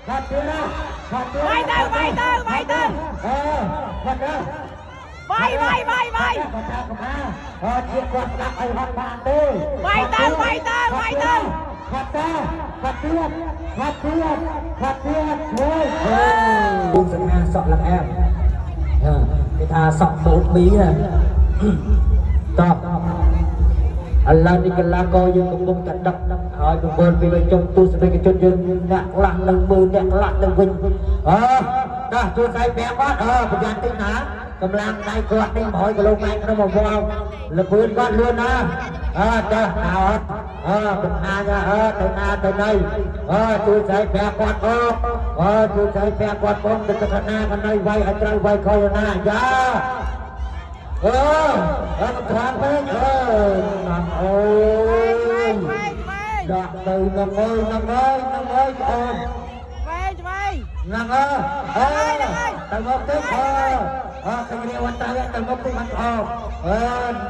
ខាត់ទៀតណាខាត់ទៀត វាយទៅវាយទៅវាយទៅ អឺខាត់ណា វាយវាយវាយវាយ គាត់ថាកំហាអត់ជាគាត់ស្ដាប់អីហត់បានទេ វាយទៅវាយទៅវាយទៅ ខាត់តាខាត់ទៀតខាត់ទៀតខាត់ទៀតមួយ ពូសង្ហាសក់លឹកអែមគេថាសក់ម៉ូតមីណាតោះឥឡូវនេះកីឡាករយើងកំពុងតែដឹកហើយពង្វើពីលើចុងទស្សនិកជនយើងអ្នកខ្លះនឹងមើលអ្នកខ្លះនឹងវិញអើតោះជួយស្អីប្រាំងគាត់អើប្រយ័ត្នតិចណាកម្លាំងដៃគាត់នេះ100គីឡូម៉ែត្រក្នុងមួយវ៉ាវលបឿនគាត់លឿនណាអើតោះអើអើបង្ហាញអើទៅណាទៅណីអើជួយស្អីប្រាំងគាត់អើអើជួយស្អីប្រាំងគាត់ផងទៅកណាកណីវាយឲ្យត្រូវវាយខុសណាយ៉ាអឺអើត្រាំពេកអើណាំអូ ឆ្វេ យ ងឆ្វេងឆ្វេង ដាក់ទៅនឹងអើយនឹងអើយនឹងអើយអូន ឆ្វេងឆ្វេង នឹងអើអើទៅមកតិចអើអើខ្ញុំរៀបទៅទៅមកតិចមិនអោអើ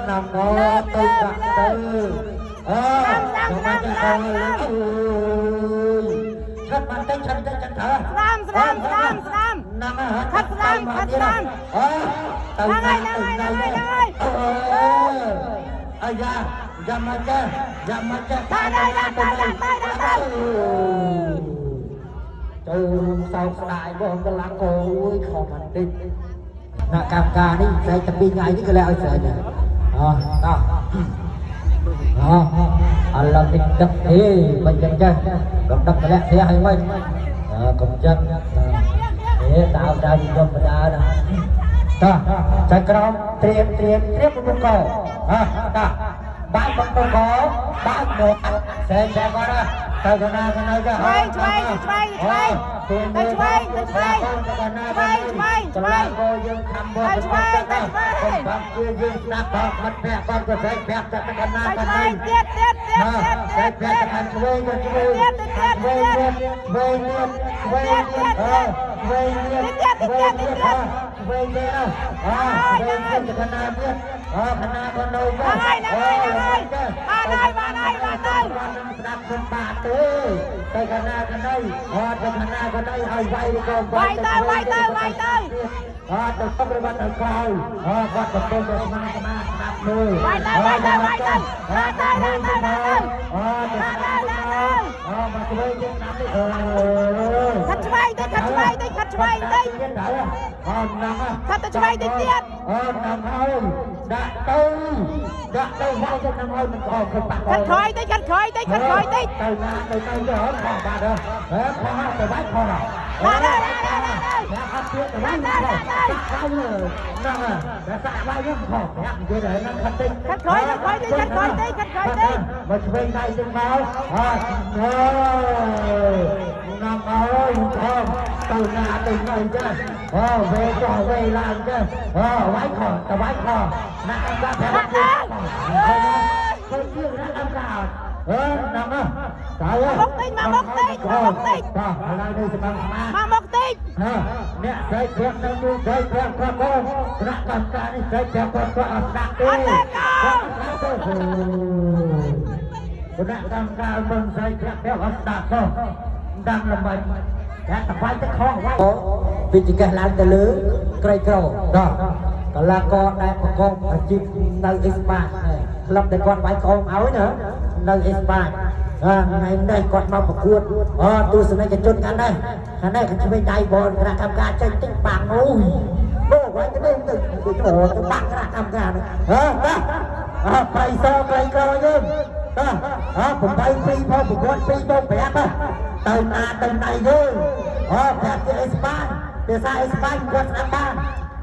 ណាំអូទៅដាក់ទៅអើមកទៅអើយឆាត់បានតិចឆាត់តិចឆាត់ទៅ ស្ដាំស្ដាំស្ដាំស្ដាំ ណាំ ខាត់ស្ដាំខាត់ស្ដាំ អើទៅ ហ្នឹងហើយហ្នឹងហើយហ្នឹងហើយហ្នឹងហើយ អើអាយ៉ាយ៉ាមកចេះយ៉ាមកចេះ ទៅទៅទៅទៅទៅទៅទៅ ចូលរួមសោកស្ដាយបងកន្លងកអូយខំបន្តិចអ្នកកម្មការនេះស្រែកតែពីរថ្ងៃនេះក៏លែងឲ្យស្រែកដែរអោះតោះអោះឥឡូវនេះដឹកទេមិនចឹងចេះកុំដឹកតម្លាក់ផ្ទះឲ្យវិញអើកុំចឹងទេតាមដើមខ្ញុំបដាណាតោះចៅក្រមត្រៀមត្រៀមត្រៀមពុកកអើតោះបាក់ពុកកបាក់មកស្រែកតែគាត់ណាទៅកណាកណៅចា ឆ្វេងឆ្វេងឆ្វេងឆ្វេងទៅឆ្វេងទៅឆ្វេងឆ្វេងឆ្វេងឆ្វេង យើងខំបង ទៅឆ្វេងទៅឆ្វេង បាក់គឺយើងស្ដាប់ដល់មិត្តភក្តិគាត់ក៏ស្រែកប្រាប់តែកណា ទៅ កណៅ ឆ្វេងទៀតទៀតទៀតទៀត ស្រែក ទៀត ប្រាប់តែឆ្វេងទៅឆ្វេង ទៀតទៀត ឆ្វេងទៀតឆ្វេងទៀតឆ្វេងទៀតអើឆ្វេងទៀត ទៀតទៀតទៀតទៀត ឆ្វេងទៀតអើឆ្វេងទៀតកណាទៀតអើកណាក៏នៅ ហ្នឹងហើយហ្នឹងហើយហ្នឹងហើយបានហើយបានហើយបានទៅ ស្ដាប់ខ្ញុំបាទទេទៅកណាកណីអត់ទៅកណាកណីឲ្យវាយឬក៏ វាយទៅវាយទៅវាយទៅ អត់ទៅទុករបស់ទៅក្រោយអត់គាត់កំពុងតែស្មានស្មានស្ដាប់មើល វាយទៅវាយទៅវាយទៅដាក់ទៅដាក់ទៅដាក់ទៅ អត់ទៅ ដាក់ទៅដាក់ទៅ អត់មកជួយយើងស្ដាប់នេះអឺ ខាត់ឆ្វេងតិចខាត់ឆ្វេងតិចខាត់ឆ្វេងតិច អត់ណាស់ ខាត់ទៅឆ្វេងតិចទៀត អត់ណាស់ហើយដាក់ទៅដាក់ទៅវាយទៅណាស់ហើយមិនអត់ឃើញបាក់ ខាត់ក្រោយតិចខាត់ក្រោយតិចខាត់ក្រោយតិច ទៅណាទៅទៅទៅអត់ខុសបាទហ៎ខុសទៅវាយខុស ដាក់ទៅដាក់ទៅដាក់ទៅ តែអត់ទៀតទៅវាយខុសវាយហ្នឹងតែសាក់វាយហ្នឹងខុសប្រាប់និយាយតែហ្នឹងខាត់តិច ខាត់ក្រោយខាត់ក្រោយតិចខាត់ក្រោយតិចខាត់ក្រោយតិច មកឆ្វេងដៃទៅមកអត់អើណាំអើយខំទៅណាទៅណីចាអូវេចុះវេឡើងចាអូវាយខុសទៅវាយខុសណាអង្គការប្រាប់ ដាក់ទៅ ឃើញទៀតណាអង្គការអឺណាំតើ មកមុខតិចមកមុខតិចមកមុខតិច តោះឥឡូវនេះសម្រាប់ស្មា មកមុខតិច ណាអ្នកស្រីប្រាក់នឹងជួយស្រីប្រាក់គាត់កូនគណៈកម្មការនេះស្រីប្រាក់គាត់គាត់អត់ស្ដាប់ទេ អត់ទេកូន គាត់ស្ដាប់ទេគណៈកម្មការមិនស្រីប្រាក់ប្រាក់អត់ស្ដាប់ទេដាំល្មិចតែតវាយទៅខងវាយពីចង្កេះឡើងទៅលើក្រីក្រដល់កលាករដែលប្រកបអាជីពនៅអេស្ប៉ាញក្លឹបដែលគាត់វាយកោមឲ្យណានៅអេស្ប៉ាញថ្ងៃនេះគាត់មកប្រកួតអទស្សនិកជនខាងនេះខាងនេះឆ្វេងដៃបនគណៈកម្មការចេញតិចបាំងអូយមើលវាយទៅទៅទៅទៅបាំងគណៈកម្មការហ៎តាអប្រៃសក្រីក្រយើងតាអ8 2ផង9 2ផងប្រាប់ទៅណាទៅណៃយើងអប្រាប់ជាអេស្ប៉ាញភាសាអេស្ប៉ាញគាត់ស្ដាប់បាន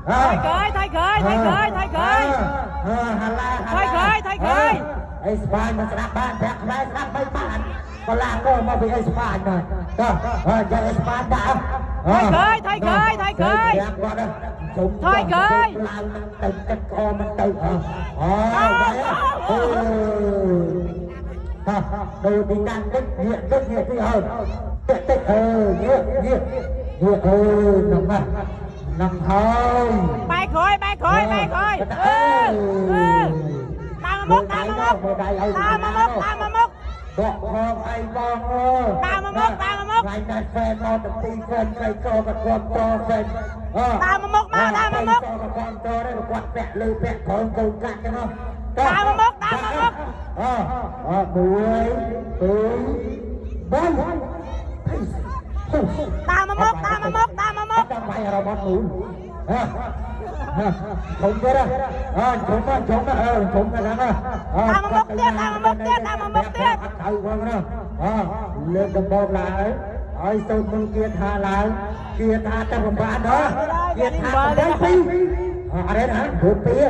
ថយក្រោយថយក្រោយថយក្រោយថយក្រោយ អឺហាឡា ថយក្រោយថយក្រោយ អេស្ប៉ាញមកស្ដាប់បានប្រាក់ខ្មែរស្ដាប់មិនបានកលាករមកពីអេស្ប៉ាញមកតោះអើយកអេស្ប៉ាញដាក់ ថយក្រោយថយក្រោយថយក្រោយ គាត់ជុំ ថយក្រោយ ឡើងទៅទឹកកមិនទៅអអូវាយអូតោះដូរទីតាំងតិចងាកតិចងាកតិចហើយតិចតិចអឺងាកងាកងាកអឺនឹងណានឹងហើយ បែកក្រោយបែកក្រោយបែកក្រោយអឺអឺតាមមកមុខតាមមកមុខតាមមកមុខតាមមកមុខ បកផងអីបងអើ តាមមកមុខតាមមកមុខ ថ្ងៃនេះ fan មកទាំងពីរ fan ក្រីក្រក៏គ្រប់ត fan អឺ ដើរមកមុខមកដើរមកមុខ ក៏គ្រប់តដែរគាត់ពាក់លើពាក់ក្រោមកូនកាក់ចឹងហ៎ ដើរមកមុខដើរមកមុខ អអមួយពីរបី ដើរមកមុខដើរមកមុខដើរមកមុខ ចាំវាយរបស់មូលហ៎ធំទៀតអើធំមកធំមកអើធំណាស់ណា ដើរមកមុខទៀតដើរមកមុខទៀតដើរមកមុខទៀត អត់ត្រូវផងណាអើលើកដំបូងឡើងហើយសូមមគាថាឡើងគាថាតែប្របានដល់គាថា8ពីរអរេណា9ពីរ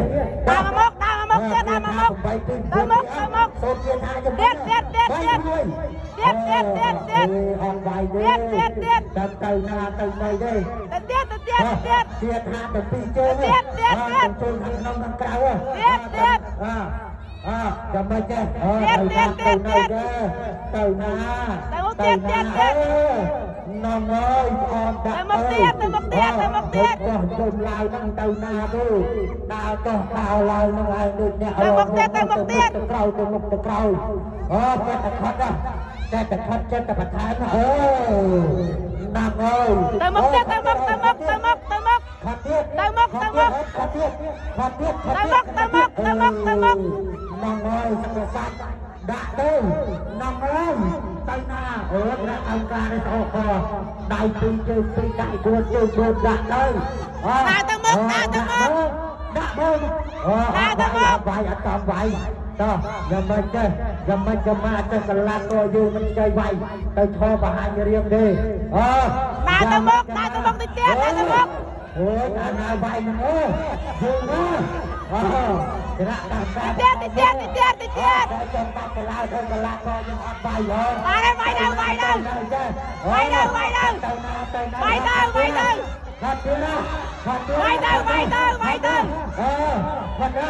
ដើរមកមុខដើរមកមុខទៀតដើរមកមុខទៅមុខទៅមុខ សូមគាថាជំ ទៀតទៀតទៀតទៀតទៀតទៀតទៀតទៀត អត់បាយទេ ទៀតទៀតទៀត តាមទៅណាទៅណីទេ ទៅទៀតទៅទៀតទៅទៀត ទៀតថាទៅពីរជើង ទៀតទៀតទៀត ជើងខាងក្នុងខាងក្រៅ ទៀតទៀត អអចាំមិនទេ ទៀតទៀតទៀតទៀត ទៅណា ទៅមុខទៀតទៀតទៀត នំអើយអមដាក់ ទៅមុខទៀតទៅមុខទៀតទៅមុខទៀត កោះជុំឡើយហ្នឹងទៅណាទេដើរកោះដើរឡើយហ្នឹងឯងដូចអ្នក ទៅមុខទៀតទៅមុខទៀត ទៅក្រោយទៅមុខទៅក្រោយអូតែតែខត់ណាតែតែខត់ចិត្តតែបន្ថែមណាអើណាំអើយ ទៅមុខទៀតទៅមុខទៅមុខទៅមុខទៅមុខ ខត់ទៀត ទៅមុខទៅមុខ ខត់ទៀតខត់ទៀតខត់ ទៅមុខទៅមុខទៅមុខទៅមុខ នំអើយសង្កសាច់ដាក់ទៅនំអើយទៅណាអឺដាក់អង្គការនេះអូខដៃពីរជើងពីរដៃគួនជើងគួនដាក់ទៅ ដើរទៅមុខដើរទៅមុខ ដាក់មក ដើរទៅមុខ វាយអត់តាមវាយតោះយ៉ាងម៉េចទេយ៉ាងម៉េចក៏មកទៅកន្លះក៏យើងមិនចៃវាយទៅឈរបង្ហាញរៀងទេអើ ដើរទៅមុខដើរទៅមុខតិចទៀតដើរទៅមុខ អូយដើរណាវាយហ្នឹងអូយើងណាអើគណៈកម្មការ ទៀតតិចទៀតតិចទៀតតិចទៀត តែចាំបាច់កន្លះទៅកន្លះក៏យើងអត់វាយហ៎ វាយទៅវាយទៅវាយទៅវាយទៅវាយទៅ ទៅណាទៅណា វាយទៅវាយទៅ ខាត់ទៀតណាខាត់ទៀត វាយទៅវាយទៅវាយទៅ អឺខាត់ណា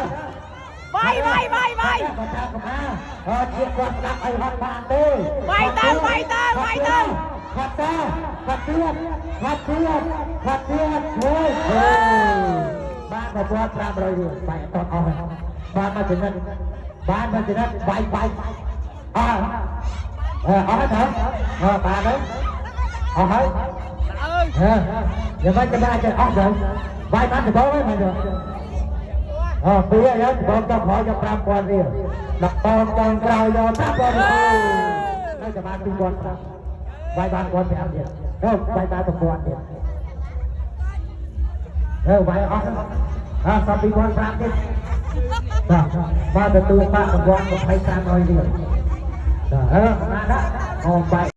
វាយវាយវាយវាយ បើថាកម្មាអត់ជាគាត់ស្ដាប់អីហត់បានទេ វាយទៅវាយទៅវាយទៅ ខាត់តាខាត់ទៀតខាត់ទៀតខាត់ទៀតហូយបាន1500រៀលបាយអត់អស់ហើយបានមកចំណិតបានមកចំណិតបាយបាយអស់អឺអស់ហើយទៅអឺបានហើយអស់ហើយហ៎យ៉ាងម៉េចចាំអាចអស់ទៅបាយបានដំបងហើយមែនទេ អើពីរហើយបងចង់ក្រោយយក5000រៀលដល់បងចង់ក្រោយយក5000រៀលនៅតែបាន2000វាយបាន1500ទៀតទៅវាយបាន1000ទៀតទៅវាយអស់អើស2500ទៀតបាទបាទទទួលប្រាក់រង្វាន់2500រៀលបាទអើណាស់អូបាយ